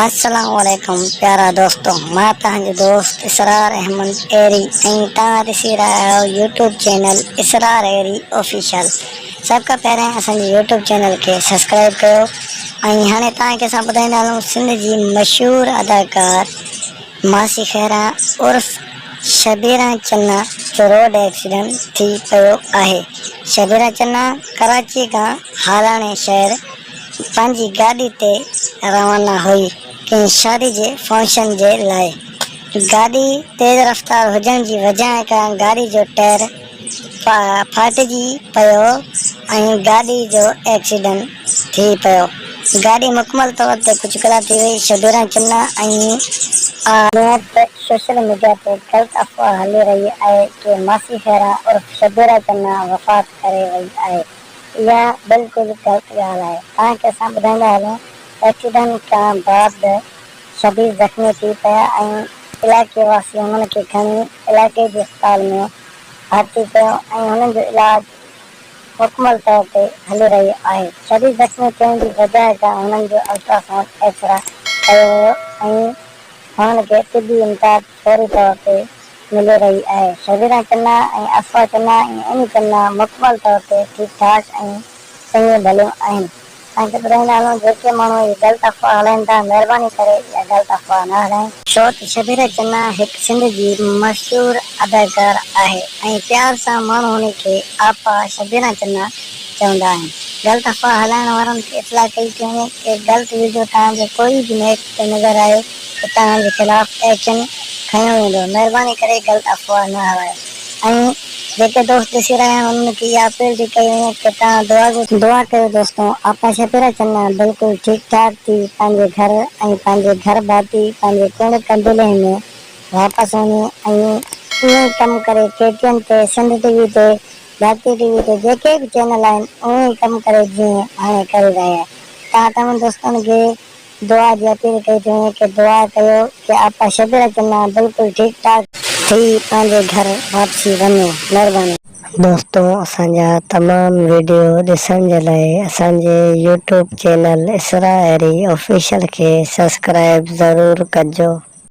السلام عليڪم پيارا دوستو مان توهان جو دوست اسرار احمد ايري ۽ توهان ڏسي رهيا آهيو YouTube channel Israr Aheri official سڀ کان پهريان اسان جي يوٽيوب چينل کي سبسڪرائب ڪيو ۽ هاڻي توهان کي اسان ٻڌائيندا هلون سنڌ جي مشهور اداڪار ماسي خيران عرف شبيران چنا جو روڊ ايڪسيڊنٽ ٿي پيو آهي شبيران چنا ڪراچي کان هالاڻي شهر پنهنجي گاڏي تي روانا هئي ڪنهن شادي جي فنڪشن جي لاء. گاڏي تيز رفتار هجڻ جي وجهه کان گاڏي جو ٽير ڦاٽجي پيو ۽ گاڏي جو ايڪسيڊنٽ ٿي پيو. گاڏي مڪمل طور تي ڪچڪلا ٿي وئي. شبيران چنا ۽ آ. جيئن ته سوشل ميڊيا تي غلط افواهه هلي رهي آهي ڪي ماسي خيران عرف شبيرا چنا وفات ڪري وئي آهي. اها بلڪل غلط ڳالهه آهي. توهان کي اسان ٻڌائيندا هلون ايڪسيڊنٽ کان بعد شديد زخمي ٿي پيا ۽ علائقي واسين هنن کي کڻي علائقي جي اسپتال ۾ ڀرتي ڪيو ۽ هنن جو علاج مڪمل طور تي هلي رهيو آهي. شديد زخمي ٿيڻ جي وجهه کان هنن جو الٽراسائونڊ ايڪسرا ڪيو ويو ۽ هنن کي طبي امداد فوري طور تي ملي رهي آهي. شبيران چنا ۽ افوا چنا ۽ ايني چنا مڪمل طور تي ٺيڪ ٺاڪ ۽ چڱيون ڀليون آهن. توهان کي ٻڌائيندا هلون جيڪي ماڻهو هي غلط افواهه هلائين ٿا مهرباني ڪري اها غلط افواهه نه هلائين. ڇو ته شبيره چنا هڪ سنڌ جي مشهور اداڪاره آهي ۽ پيار سان ماڻهو هن کي آپا شبيران چنا چوندا آهن. غلط افواهه هلائڻ وارن کي اطلاع ڪئي ٿي وڃي ڪي غلط ويڊيو توهان جي ڪوئي به نيٽ تي نظر آيو ته توهان جي خلاف ايڪشن کنيو ويندو مهرباني ڪري غلط افواهه نه هلايو ۽ جيڪي دوست ڏسي رهيا آهن انهن کي اها اپيل ٿي ڪئي وڃي ته توهان دعا دعا ڪيو دوستو آپا شپيرا چنا بلڪل ٺيڪ ٺاڪ ٿي پنهنجي گهر ۽ پنهنجي گهر ڀاتي پنهنجي ڪنڊ قبيلي ۾ واپس وڃي ۽ ائين ئي ڪم ڪري ڪي ٽي اين تي سنڌ ٽي وي تي ڌرتي ٽي وي تي جيڪي به چينل آهن اهي ئي ڪم ڪري جيئن هاڻي ڪري رهيا آهي توهان تمام دوستن کي دعا جي اپيل ڪئي ٿي وڃي ڪي دعا ڪيو ڪي آپا شبيره چنا بلڪل ٺيڪ ٺاڪ ٿي پنهنجي گهر واپسي وڃي مهرباني. دوستو اسان جا تمام ويڊيو ڏسڻ جي لاء اسان جي يوٽيوب چينل اسرا ايري آفيشل کي سبسڪرائب ضرور ڪجو.